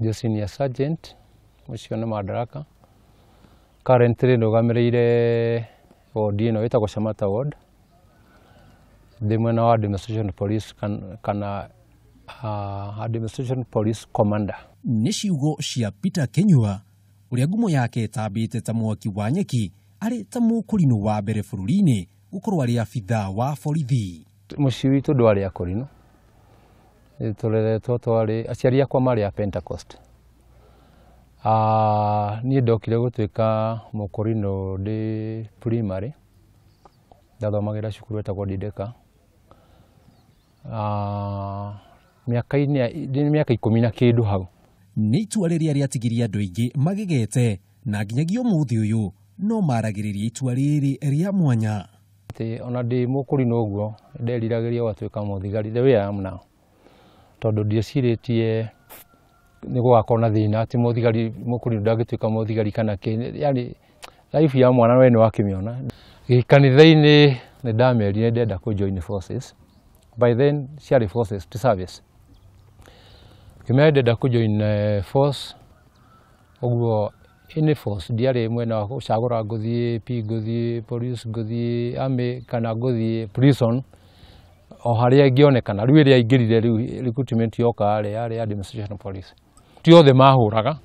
Ndĩ senior sergeant ũcio nĩ Madaraka. Currently ndũgamĩrĩire ward ĩno ĩtagwo Shamata ward. Ndĩ mwena wa administration police kana administration police commander. Nĩ ciugo cia Peter Kinyua ũrĩa ngumo yake ĩtambĩte ta mwaki wa nyeki arĩ ta mũkũrinũ wa mbere bũrũri-inĩ gũkorwo arĩ abithaa wa borithi. Mũciĩ witũ ndwarĩ akũrinũ, tũreretwo twarĩ aciari akwa marĩ a Pentecost. Niĩ ndokire gũtuĩka mũkũrinũ ndĩ primary, ndathomagĩra cukuru ĩtagwo Dideka. Mĩaka-inĩ ndĩ mĩaka 10 na kĩndũ hau. Nĩ itua rĩrĩa rĩatigirie andũ aingĩ magegete na nginyagia ũmũthĩ ũyũ no maragĩrĩria itua rĩrĩ rĩa mwanya. Atĩ ona ndĩ mũkũrinũ ũguo nderiragĩria gũtuĩka mũthigari the way I am now, tondũ ndiecirĩtie nĩ gũgakorwo na thĩna atĩ mũthigari mũkũrinũ ndangĩtuĩka mũthigari kana kĩ, yani life ya mwana we nĩ wakĩmĩona. Kanitha-inĩ nĩ ndamerire ndĩrenda kũ join forces. By then ciarĩ forces to service. Ngĩmera ndĩrenda kũ join force, ũguo any force ndiarĩ mwena wa gũcagũra ngũthiĩ P, ngũthiĩ police, ngũthiĩ army kana ngũthiĩ prison, o harĩa ingĩonekana. Rĩu ĩrĩa aingĩrire rĩu recruitment yoka yarĩ administration police. Ti othe mahũraga,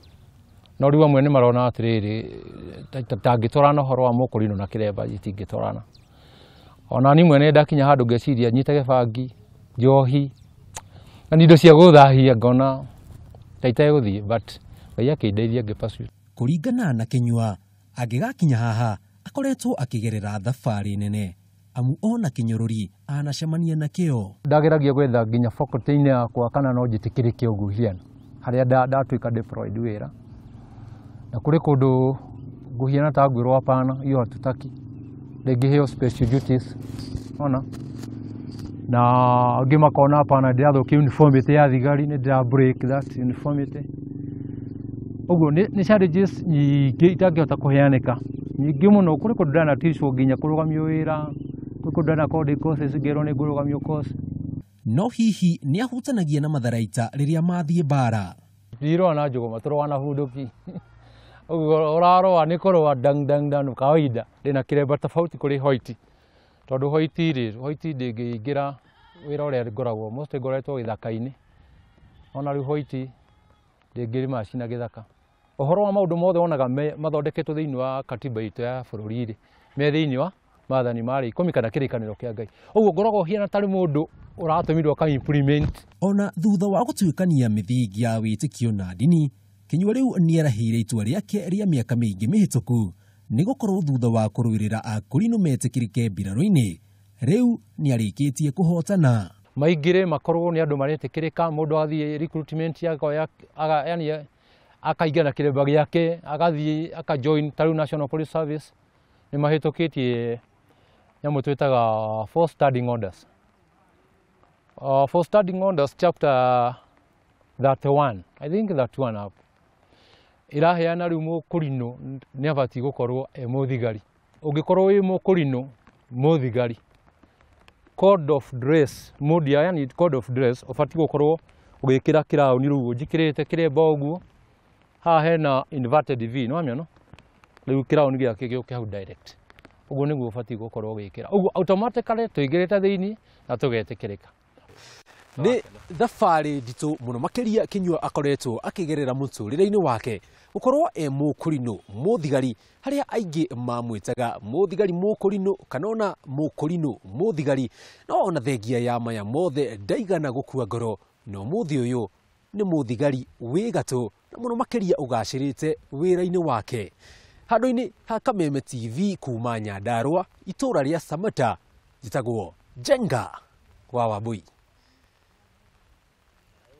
no rĩu amwe nĩ marona atĩrĩrĩ, tangĩtwarana ũhoro wa mũkũrinũ na kĩremba itingĩtwarana. Ona niĩ mwene ndakinya handũ ngeciria nyitage bangi, njohi, na indo cia gũthahia ngona ta itegũthiĩ, but Ngai akĩndeithia ngĩ pursue. Kũringana na Kinyua, angĩgakinya haha akoretwo akĩgerera thabarĩ nene amu ona kĩnyũrũri anacemania nakĩo. Ndageragia gwetha nginya faculty-inĩ yakwa kana no njĩtĩkĩrĩke ũguo hiana harĩa ndatuĩka deployed wĩra, na kũrĩ kũndũ ngũhiana ta ngwĩrwo hapana, hiyo hatutaki, rĩngĩ heo special duties ona na angĩ makona hapana, ndĩrathũkia uniformity ya thigari, nĩ ndĩra break that uniformity. Ũguo nĩ challenges nyingĩ itangĩhota kũheanĩka, nyingĩ mũno. Kũrĩ kũndũ ndanatishwo nginya kũrũgamio wĩra, kũrĩ kũndũ ndanakorwo ndĩ courses ngerwo nĩ ngũrũgamio course. No hihi nĩ ahutanagia na matharaita rĩrĩa mathiĩ mbara? Ndirũa na njũgũma, tũrũa na bunduki. Ũguo ũrarũa nĩ kũrũa dang dang dang kawaida. Ndĩna kĩremba tofauti kũrĩ white, tondũ white rĩ, white ndĩngĩingĩra wĩra ũrĩa ngoragwo, mostly ngoretwo gĩthaka-inĩ. Ona rĩu white ndĩngĩrĩma cina gĩthaka. Ũhoro wa maũndũ mothe wonaga mathondeketwo thĩinĩ wa katiba itũ ya bũrũri rĩ, me thĩinĩ wa maathani marĩ 10 kana kĩrĩkanĩro kĩa Ngai. Ũguo ngoragwo hiana tarĩ mũndũ ũratũmirwo aka implement. Ona thutha wa gũtuĩkania mĩthingi ya wĩtĩkio na ndini, Kinyua rĩu nĩerahĩire itua rĩake rĩa mĩaka mĩingĩ mĩhĩtũku nĩ gũkorwo thutha wa kũrũĩrĩra akũrinũ metĩkĩrĩke mbirarũ-inĩ, rĩu nĩarĩkĩtie kũhotana. Maingĩre makorwo nĩ andũ maretĩkĩrĩka, mũndũ athiĩ recruitment akoya, yani akaingĩra na kĩremba gĩake, agathiĩ aka join ta rĩu National Police Service nĩ mahĩtũkĩtie nyamũ twĩtaga four standing orders. Four standing orders chapter 31, I think 31 hapo. Iraheana rĩu mũkũrinũ nĩ abatiĩ gũkorwo e mũthigari. Ũngĩkorwo wĩ mũkũrinũ mũthigari, code of dress, mũndũ yani code of dress ũbatiĩ gũkorwo ũgĩkĩra kĩraũni rĩu njĩkĩrĩte kĩremba ũguo, haha hena inverted V, nĩ wamĩona? Rĩu kĩraũni gĩake gĩũke hau direct. Ũguo nĩguo ũbatiĩ gũkorwo ũgĩkĩra. Ũguo automatically tũingĩrĩte thĩinĩ na tũgetĩkĩrĩka. Nĩ thabarĩ nditũ mũno makĩria Kinyua akoretwo akĩgerera mũtũrĩre-inĩ wake gũkorwo e mũkũrinũ mũthigari, harĩa aingĩ mamwĩtaga mũthigari mũkũrinũ kana ona mũkũrinũ mũthigari. No ona thengia ya maya mothe ndaigana gũkua ngoro, no mũthĩ ũyũ nĩ mũthigari wĩ gatũ na mũno makĩria ũgacĩrĩte wĩra-inĩ wake. Handũ-inĩ ha Kameme TV kuma Nyandarua, itũra rĩa Samata, njĩtagwo Njenga wa Wambui.